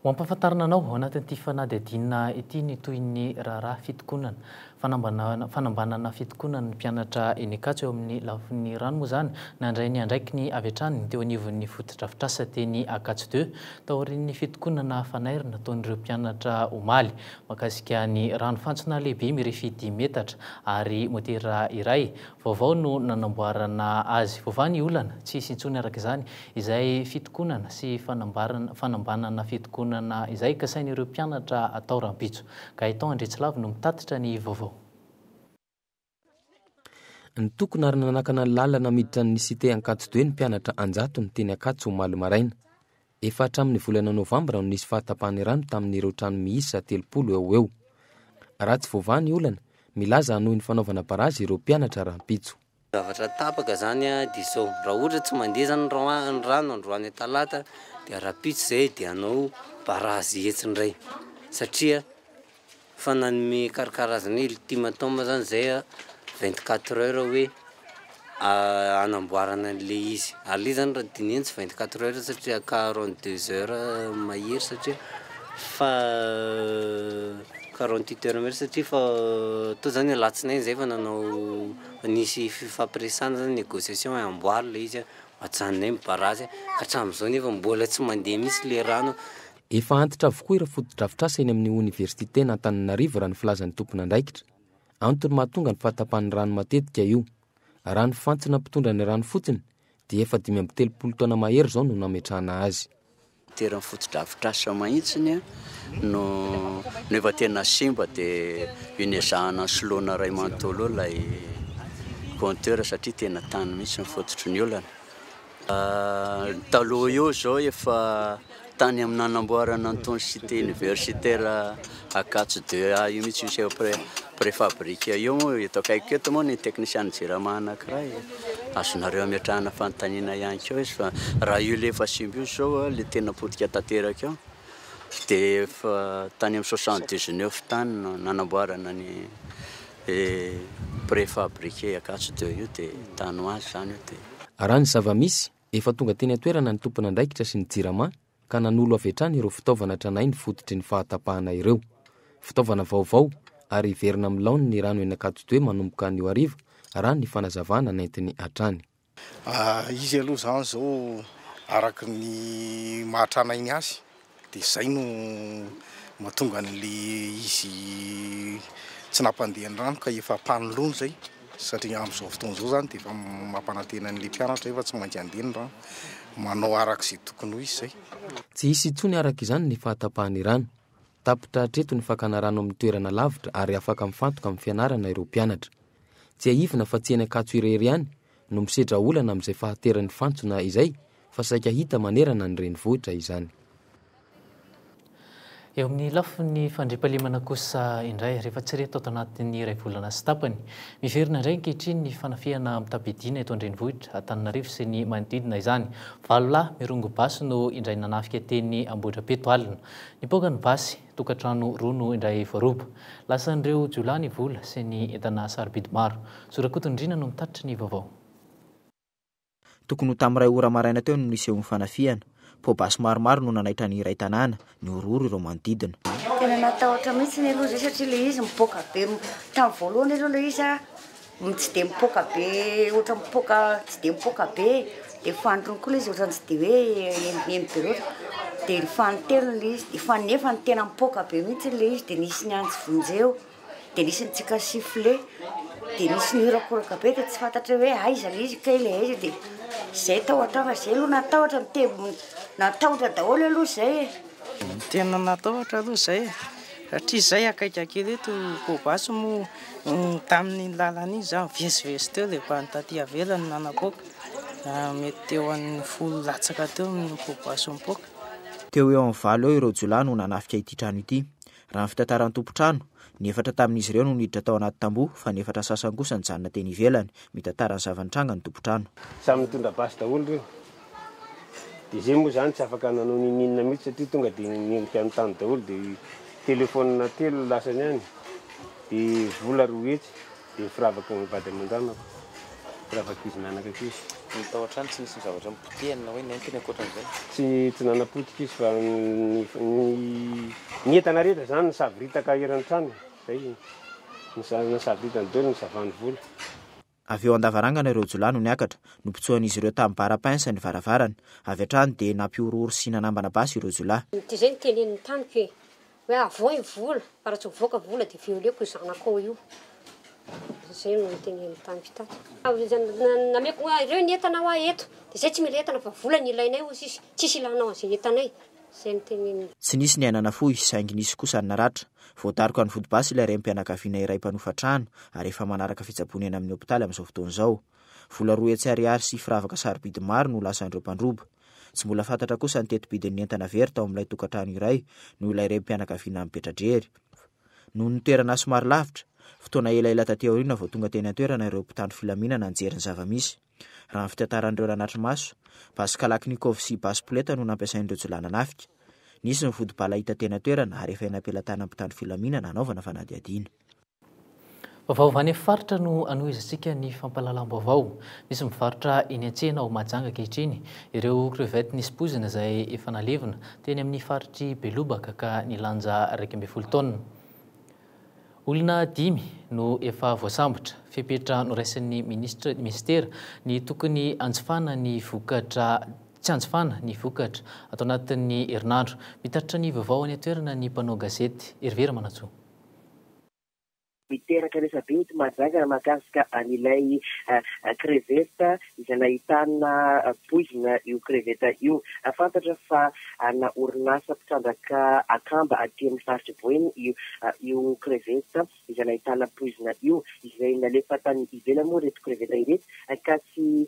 Speaker 4: Ho ampahafantarina anao ao anatin'ity fanadihadiana ity ny tohin'ny raharaha fitokonana. Fanambanana fanambanana fitokonan'ny mpianatra eny Ankatso eo amin'ny lafiny rano moa izany. Nandray ny andraikiny avy hatrany ny teo anivon'ny fotodrafitrasa teny Ankatso Deux taorian'ny fitokonana fanairana nataon'ireo mpianatra omaly mahakasika ny rano fantsona lehibe mirefy dimy metatra ary motera iray vaovao no nanamboarana azy. Voavaha ny olana, tsy hisy intsony araka izany Izay fitokonana sy fanambarana fanambanana fitokonana izay kasain'ireo mpianatra atao rahampitso. Gaëtan Andriatsilavo no mitatitra ny vaovao.
Speaker 5: Nitokona ary nanakana ny lalana miditra ny Cité Ankatso Deux ny mpianatra an-jatony teny Ankatso omaly maraina. Efa hatramin'ny volana novambra no nisy fahatapahan'ny rano tamin'ireo trano miisa 30 eo ho eo. Raha tsy voavaha ny olana, milaza hanohy ny fanaovana barazy ireo mpianatra rahampitso.
Speaker 24: Zavatra tapaka zany dia izao, raha ohatra tsy mandeha zany ny rano androany talata dia rahampitso zay dia hanao barazy etsy indray satria efa nanome karakarazana hoe ultimatum zany zay 24 heures hoe hanamboarana an'le izy, ary le izy zany raha dinihina tsy 24 heures satria 42 heures mahery satria fa 48 heures mahery satria efa teo zany alatsinainy zay efa nanao Nisy fifampiresahana zany, négociation, hoe amboary ilay izy, ajanonay ny barazy, ka hatramin'izao nefa mbola tsy mandeha mihitsy ilay rano.
Speaker 5: Efa antitra avokoa ireo fotodrafitrasa eny amin'ny oniversiten'Antananarivo raha ny filazan'ny tompon'andraikitra. Antony mahatonga ny fahatapahan'ny rano matetika io. Raha ny fantsona mpitondra ny rano fotsiny dia efa 35 taona mahery izao no nametrahana azy.
Speaker 25: Toeran'ny fotodrafitrasa mahitsiny no no efa tena simba dia io nezahana nisoloana iray manontolo eo ilay compteur satria tena tany mihitsy ny fototry ny olana. Taloha io izao efa tany amin'ny nanamboarana an'itony cité universitaire Ankatso deux A io mihitsy io pré préfabriqué io moa eto akaikiko eto moa ny teknisian'ny jirama anankiray azonareo ametrahana fanontaniana ihany koa izy fa raha io le efa simba io zao le tena potika tanteraka io dia efa tany amin'ny 79 tany no nanamboarana ny préfabriqué Ankatso deux io dia tany ho azy zany io dia.
Speaker 5: Raha ny zava-misy, efa tonga teny an-toerana ny tompon'andraikitra sy ny jirama ka nanolo avy hatrany ireo fitaovana tranainy fototry ny fahatapahana ireo. Fitaovana vaovao ary hiverina amin'ny laoniny ny rano eny Ankatsodoe manomboka anio hariva, raha ny fanazavana nentiny hatrany.
Speaker 26: Izy aloha izany izao araka ny maha tranainy azy dia izay no mahatonga an'ilay izy tsy nampandeha ny rano ka efa ampanoloana izay satria amin'izao fotoana izao izany dia efa mampanantena an'ilay mpianatra hoe efa tsy maintsy handeha ny rano. Manao araka izay tokony ho izy izay.
Speaker 5: Tsy hisy intsony araka izany ny fahatapahan'ny rano. Tapitra hatreto ny fakana rano amin'ny toerana lavitra ary afaka mifantoka amin'ny fianarana ireo mpianatra. Tsiahivina fa tsy eny Ankatso irery ihany no misedra olana amin'izay fahateran'ny fantsona izay fa saika hita manerana ny renivohitra izany.
Speaker 4: Eo amin'ny lafiny fandriampahalemana kosa indray, rehefa tsy re tato anatin'ny iray volana sy tapany, miverina indray ankehitriny ny fanafihana mitam-piadiana eto an-drenivohitra Antananarivo sy ny manodidina izany. Valo lahy mirongo basy no indray nanafika teny Ambohidrapeto alina. Nipoaka ny basy, tokantrano roa no indray voaroba. Lasan'ireo jiolahy ny vola sy ny entana sarobidy maro. Zo Rakotondriana no mitatitra ny vaovao.
Speaker 22: Tokony ho tamin'ny iray ora maraina teo no nisehoan'ny fanafihana. Poa-basy maromaro no nanaitra ny iray tanàna, nihorohoro ireo manodidina.
Speaker 6: Tena natahotra mihitsy aloha izay satria ilay izy mipoaka be, tamin'ny voalohany aloha ilay izy tsy dia mipoaka be ohatran'ny mipoaka tsy dia mipoaka be, dia fanindroany koa ilay izy ohatran'ny tsy dia hoe henoneno be loatra, dia ny fanintelony ilay izy, nefa ny tena mipoaka be mihitsy ilay izy dia nisy niantso vonjeo. Dia nisy nitsika sifflet, dia nisy nihorakoraka be dia tsy fantatra hoe aiza ilay izy kay ilay aiza dia izay tao an-trano fa izay aloha natahotra ny tebiny, natahotra daholo aloha izay e.
Speaker 7: Tena natahotra aloha izay e, satria izay akaiky kely eto poa-basy moa tamin'iny lalana iny izaho nivezivezy teo dia mba ny taty ivelany nanapoaka, mety teo amin'ny folo latsaka teo ny poa-basy nipoaka.
Speaker 22: Teo ho eo amin'ny valo eo ireo jiolahy no nanafika ity trano ity. Raha ny fitantaran'ny tompon-trano, ny efatra tamin'izy ireo no niditra tao anaty tamboho fa ny efatra sasany kosa nijanona teny ivelany, mitantara ny zava-nitranga ny tompon-trano.
Speaker 9: Samy nitondra basy daholo ireo. Dia izay moa izany tsy afaka nanao n'inon'inona mihitsy satria tonga dia niendrika ny tany daholo dia telephone telo lasany any, dia vola 200. Dia firavaka ny vady aman-janako, firavaka izy mianaka ankizy.
Speaker 5: Ny tao an-trano tsy nisy zavatra nopotehiny na hoe nentiny ankoatran'izay?
Speaker 9: Tsy tsy nanapotika izy fa ny ny ny entana rehetra izany nisavoritaka eran'ny trano e, zay nisa nisavoritany daholo nisavany vola.
Speaker 22: Avy eo an-davarangana ireo jiolahy no niakatra, nopitsohan'izy ireo tamin'ny barre à pince ny varavarana. Avy hatrany dia nampihorohoro sy nanambana basy ireo jiolahy.
Speaker 10: Dia izay no teneniny tamiko e! Hoe avoay ny vola, fa raha tsy mivoaka vola dia violeko io zanakao io. Zay no noteneniny tamiko tato. Nameko hoe ireo ny entana hoa eto, dia zay tsy mila entana fa vola no ilainay hozy izy, tsisy ilanao an'izay entanay. Zay no teneniny.
Speaker 22: Tsy nisy ny aina nafoy, saingy nisy kosa ny naratra. Voadaroka ny vodibasy ilay renim-pianakaviana iray mpanofa trano ary efa manaraka fitsaboana eny amin'ny hopitaly amin'izao fotoana izao. Vola 200 ariary sy firavaka sarobidy maro no lasan'ireo mpandroba. Tsy mbola fantatra kosa ny teti-bidin'ny entana very tao amin'ilay tokantrano iray noho ilay renim-pianakaviana mipetra-drery. Noho ny toerana somary lavitra, fotoana elaela taty aoriana vao tonga teny an-toerana ireo mpitandro filaminana nijery ny zava-misy. Raha ny fitantaran'ireo nanatri-maso, basy kalachnikov sy basy poleta no nampiasain'ireo jiolahy nanafika. Nisy ny vodi-bala hita teny an-toerana ary efa eny am-pelatanan'ny mpitandro filaminana hanaovana fanadihadiana.
Speaker 4: Vaovao avy any amin'ny faritra no anohizantsika ny fampahalalam-baovao. Misy mivarotra eny an-tsena ao Mahajanga ankehitriny ireo crevettes nisy poizina izay efa nalevina teny amin'ny faritr'i Belobaka ka nilanja 11 taonina. Olona dimy no efa voasambotra. Fepetra noraisin'ny minisitra minisitera ny tokony hanjifana ny vokatra tsy hanjifana ny vokatra ato anatin'ny herinandro. Mitatitra ny vaovao any an-toerana ny mpanao gazety Hervé Ramanantsoa.
Speaker 12: Miteraka resabe eto Mahajanga mahakasika an'ilay crevette izay nahitana poizina io crevette io. Fantatra fa ana orinasa mpitrandraka akamba aty amin'ny faritr'i Boeny io io crevette izay nahitana poizina io, izay nalefa tany ivelany moa ireto crevette ireto ka tsy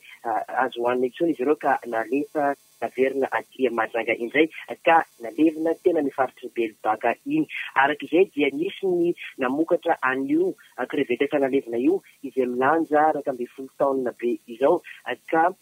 Speaker 12: azo hohanina intsony izy ireo ka nalefa naverina aty Mahajanga indray ka nalevina teny amin'ny faritr'i Belobaka iny. Araka izay dia nisy ny namokatra an'io crevette efa nalevina io izay milanja 11 taonina be izao ka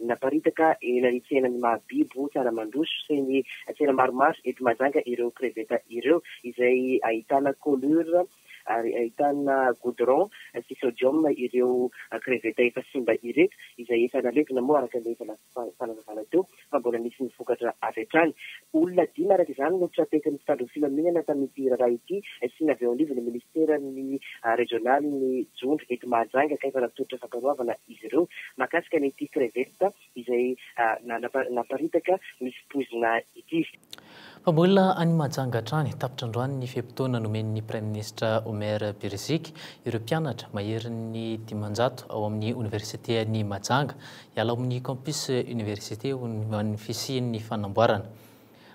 Speaker 12: naparitaka eny amin'ny tsenan'i Mahabibo, Tsaramandroso sy ny tsena maromaro eto Mahajanga ireo crevette ireo izay ahitana colure ary ahitana goudron sy sodium ireo crevette efa simba ireto izay efa nalevina moa araka ilay efa fanazavana teo fa mbola nisy ny vokatra avy hatrany. Olona dimy araka izany no tra-tekin'ny mpitandro ny filaminana tamin'ity raharaha ity sy ny avy eo anivon'ny minisiteran'ny rezionalin'ny jondro eto Mahajanga ka efa natolotra fampanoavana izy ireo mahakasika an'ity crevette izay naparitaka misy poizina ity.
Speaker 4: Fa mbola any Mahajanga hatrany, tapitra androany ny fe-potoana nomen'ny Praiminisitra Omer Beriziky ireo mpianatra maherin'ny 500 ao amin'ny Oniversitean'i Mahajanga hiala ao amin'ny Campus Université ho an'ny fisian'ny fanamboarana.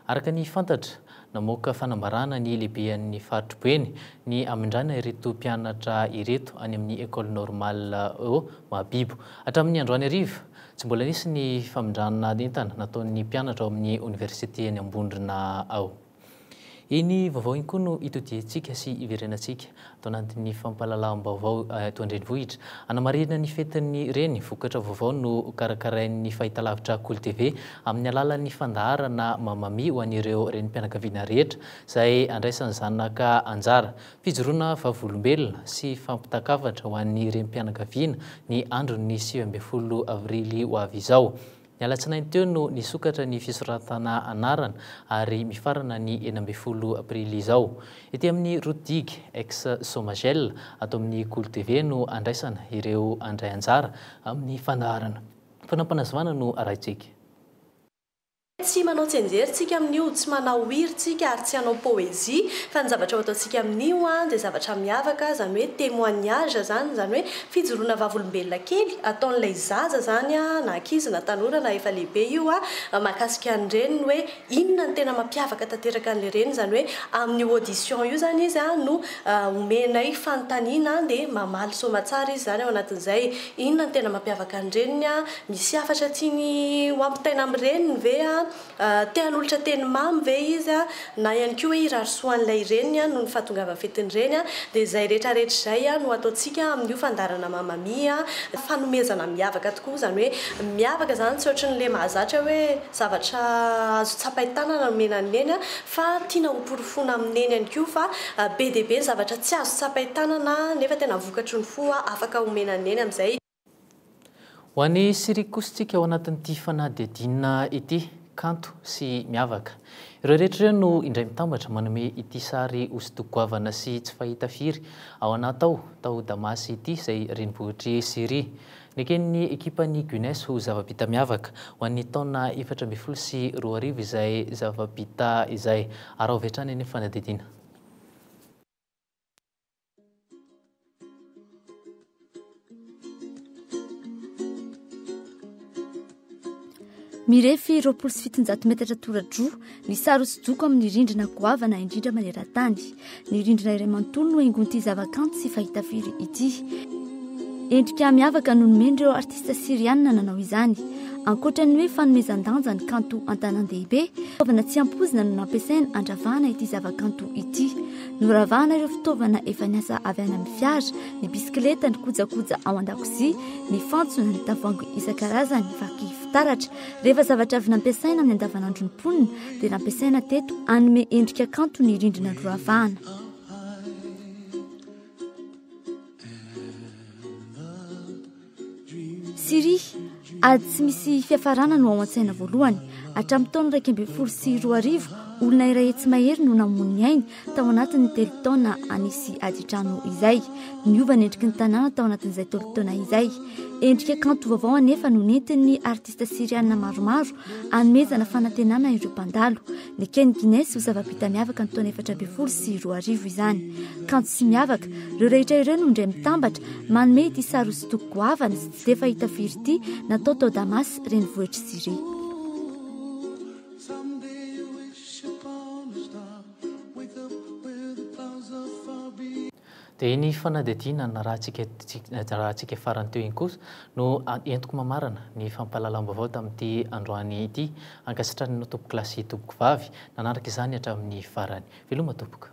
Speaker 4: Araka ny fantatra, Namoaka fanambarana ny lehiben'ny faritr'i Boeny ny hamindrana ireto mpianatra ireto any amin'ny Ecole Normale eo Mahabibo. Hatramin'ny androany hariva, tsy mbola nisy ny famindrana entana nataon'ny mpianatra ao amin'ny oniversiten'i Ambondrona ao. Iny vaovao iny koa no itodiantsika sy iverenantsika ato anatin'ny fampahalalam-baovao eto an-drenivohitra. Hanamarihina ny fetin'ny reny, vokatra vaovao no karakarain'ny fahitalavitra Kolo TV amin'ny alalan'ny fandaharana Mamami ho an'ireo renim-pianakaviana rehetra izay andraisan'ny zanaka anjara. Fijoroana vavolombelona sy fampitan-kafatra ho an'ny renim-pianakaviana ny andron'ny 19 avrily ho avy izao. Ny alatsinainy teo no nisokatra ny fisoratana anarana ary mifarana ny 16 aprily izao. Ety amin'ny Route Digue, ex Somagel, ato amin'ny Kolo TV no andraisana ireo handray anjara amin'ny fandaharana. Fanampinazavana no arahintsika.
Speaker 13: Tsy manao tsianjery tsika amin'io, tsy manao hira tsika ary tsy hanao poésie fa ny zavatra ho ataontsika amin'io dia zavatra miavaka, izany hoe témoignage izany, izany hoe fijoroana vavolombelona kely ataon'ilay zaza izany na ankizy na tanora na efa lehibe io mahakasika ny reniny hoe inona no tena mampiavaka tanteraka an'ilay reniny, izany hoe amin'io audition io izany izy no omenay fanontaniana dia mamaly soamatsara izy izany ao anatin'izay, inona no tena mampiavaka ny reniny. Misy hafatra tiany ho ampitaina amin'ny reniny ve? Te hanolotra teny mamy ve izy? Na ihany koa hoe hirary soa an'ilay reniny noho ny fahatongavan'ny fetin'ny reny? Dia izay rehetra rehetra izay no ataontsika amin'io fandaharana Mamma Mia. Fanomezana miavaka tokoa, izany hoe miavaka izany tsy ohatran'ilay mahazatra hoe zavatra azo tsapain-tanana nomena an'i Neny fa tiana hoporofoina amin'i Neny ihany koa fa be dia be ny zavatra tsy azo tsapain-tanana nefa tena vokatry ny fo afaka omena an'i Neny amin'izay.
Speaker 4: Ho an'i Syria kosa isika ao anatin'ity fanadihadiana ity, kanto sy miavaka. Ireo rehetra ireo no indray mitambatra manome ity sary hosodoko goavana sy tsy fahita firy ao anaty ao tao Damas ity izay renivohitr'i Syria. Neken'ny ekipan'ny Guinness ho zava-bita miavaka ho an'ny taona 2014 izay zava-bita izay. Araho avy hatrany ny fanadihadiana.
Speaker 11: Mirefy 720 metatra tora-droa ny sary hosodoko amin'ny rindrina goavana indrindra maneran-tany. Ny rindrina iray manontolo no haingon'ity zavakanto tsy fahita firy ity. Endrika miavaka no nomen'ireo artista syriana nanao izany. Ankoatra ny hoe fanomezan-danja ny kanto an-tanàn-dehibe, fitaovana tsy ampoizina no nampiasaina handravahana ity zavakanto ity. Noravahana ireo fitaovana efa niasa avy any amin'ny fiara, ny bisikileta, ny kojakoja ao an-dakozia, ny fantsona, ny tavoahangy isan-karazany, ny vaky fitaratra. Rehefa zavatra avy nampiasaina amin'ny andavanandron'ny mponina dia nampiasaina teto hanome endrika kanto ny rindrina noravahana. Syria, ady tsy misy fiafarana no ao an-tsaina voalohany. Hatramin'ny taona 2011, olona iray hetsy mahery no namono ny ainy tao anatin'ny telo taona anisy ady trano izay. Niova ny endriky ny tanàna tao anatin'izay telo taona izay. Endrika kanto vaovao anefa no nentin'ny artista syriana maromaro hanomezana fanantenana ireo mpandalo. Neken'ny Guinness ho zava-bita miavaka ny taona 2014 izany. Kanto sy miavaka, ireo rehetra ireo no indray mitambatra manome ity sary hosodoko goavana sy tsy dia fahita firy ity natao tao Damas, renivohitr'i Syria.
Speaker 4: Dia iny fanadihadiana narahantsika narahantsika farany teo iny kosa no entiko mamarana ny fampahalalam-baovao tamin'ity androany ity. Ankasitrahanao tompokolahy sy tompokovavy nanaraka izany hatramin'ny farany. Veloma tompoko.